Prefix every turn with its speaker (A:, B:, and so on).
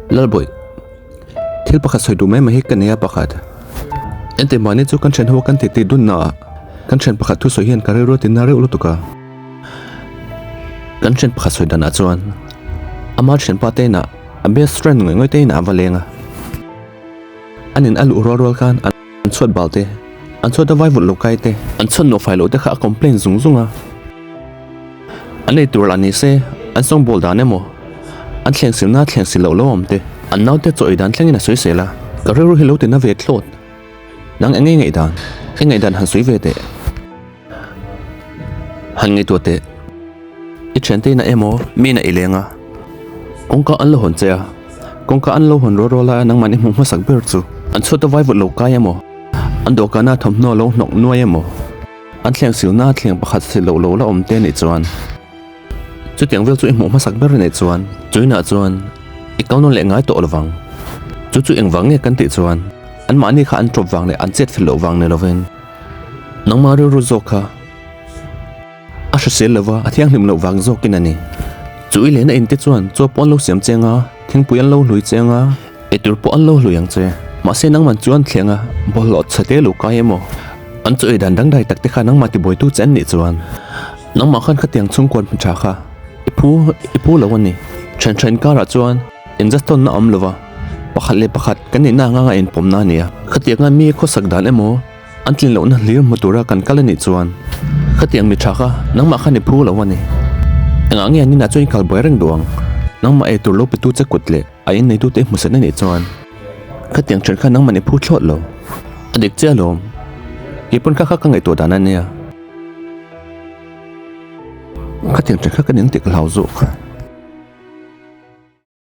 A: Lalbawih, thil pakhat sawi duh mai mai hi ka nei a pakhat. Engti mahni chu kan thian ho kan titi dunna ah kan thian pakhat thusawi hian ka rilru a tina reuh lutuk a. Kan thian pakhat sawi danah chuan ama thianpa te inah a best friend ngawih ngawih te inah a va leng a. An in a luh rual rual khan an chhuat bal te, an chhuat a vai vut lo kai te, an chhuat nuah fai loh te kha a complain zung zung a. An ei tur lah ni se, an sawngbawl dan emaw, an thleng silna thleng sil loh lo awm te, an naute chaw ei dan thlengin a sawi sel a. Ka rilru hi lo ti na ve thlawt. Nang eng nge ngaihdan? I ngaihdan han sawi ve teh. Han ngaihtuah teh. I thiante inah emaw mi inah i leng a, kawngka an lo hawn che a, kawngka an lo hawn rual rual a nangmahni hmuh hmasak ber chu an chhuat a vaivut lo kai emaw, an dawhkana thawmhnaw lo hnawk nuai emaw, an thleng silna thleng pakhat sil loh lo la awm te anih chuan chutiang vel chu i hmuh hmasak ber anih chuan chu inah chuan i kal nawn leh ngai tawh lovang. Chu chu engvang nge kan tih chuan anmahni kha an tawp vang leh an chet fel loh vang ni lovin nangmah rilru zawk kha A hrisel lova, a thianghlim loh vang zawkin a ni. Chu i lehna inte chuan chaw pawh an lo siam cheng a, thingpui an lo hlui cheng a, eitur pawh an lo hlui ang che. Mahse nangman chu an thleng a, bawlhhlawh chhe te lo kai emaw? An chaw ei dan dangdai tak te kha nangmah tibuaitu che an nih chuan nangmah khan khatiang chhungkuan hmu tha kha i phu i phu lo a ni. Then then karah chuan inzahtawnna awm lova, pakhat leh pakhat kan nihna anga nga inpawmna a ni a. Khatianga mi khawsak dan emaw An tlin lohna hlir hmu tura kan kal a nih chuan khatiang mi tha kha nangmah khan i phu lo a ni. Engah nge an inah chuan i kal buai reng duh ang? Nangmah ei tur lo petu che kut leh a inneitute i hmuhsan a nih chuan khatiang ṭhian kha nangmah i phu thlawt lo. A dik chiah alawm. Keipawn kha kha ka ngaihtuah dan a nia. Khatiang ṭhian kha ka ning tih ka hlau zawk.